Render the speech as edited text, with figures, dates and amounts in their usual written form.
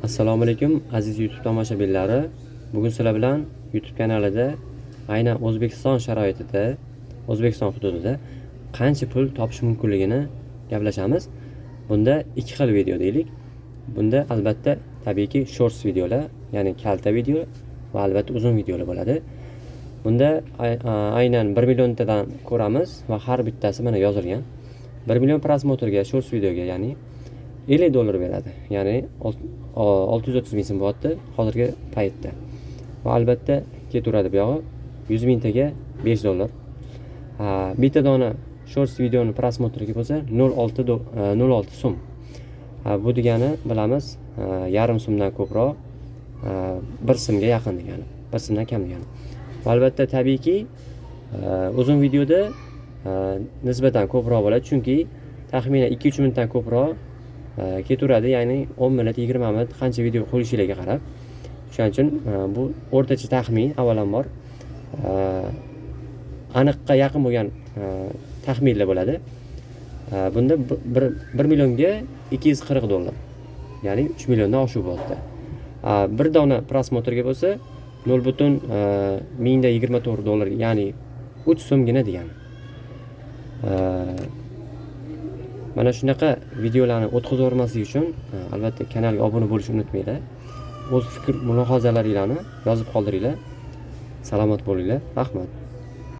Assalomu alaykum, aziz YouTube tomoshabinlari. Bugun sizlar bilan YouTube kanalida aynan O'zbekiston sharoitida, O'zbekiston hududida qancha pul topish mumkinligini gaplashamiz. Bunda ikki xil video deylik. Bunda albatta, tabiiyki, shorts videolar, ya'ni kalta video va albatta uzun videolar bo'ladi. Bunda aynan 1 milliontadan ko'ramiz va har bittasi mana yozilgan. 1 million просмотр ga, shorts videoga, ya'ni 50 dollar beradi. Ya'ni 630 ming so'm bo'lyapti hozirgi paytda. Va albatta ketaveradi bu yog'i 100 mingtaga 5 dollar. Ha, bitta dona shorts videoni просмотр ga bo'lsa 0,6 so'm. Ha, bu degani, bilamiz, yarim so'mdan ko'proq, 1 so'mga yaqin degani. 1 so'mdan kam degani. Va albatta, tabiiyki, uzun videoda nisbatan ko'proq bo'ladi, chunki taxminan 2-3 minutdan ko'proq ketaveradi, ya'ni 10 minut, 20 minut, qancha video qo'yishinglarga qarab. Shuning uchun bu o'rtacha taxmin, avvalambor aniqqa yaqin bo'lgan taxminlar bo'ladi. Bunda 1 millionga 240 dollar. Ya'ni 3 milliondan oshiq bo'lyapti. Bir dona просмотр ga bo'lsa 0,024 dollar, ya'ni 3 so'mgina degani. Mana shunaqa videolarni o'tkazib yubormaslik uchun albatta kanalga obuna bo'lishni unutmanglar. O'z fikr mulohazalaringlarni yozib qoldiringlar. Salomat bo'linglar. Rahmat.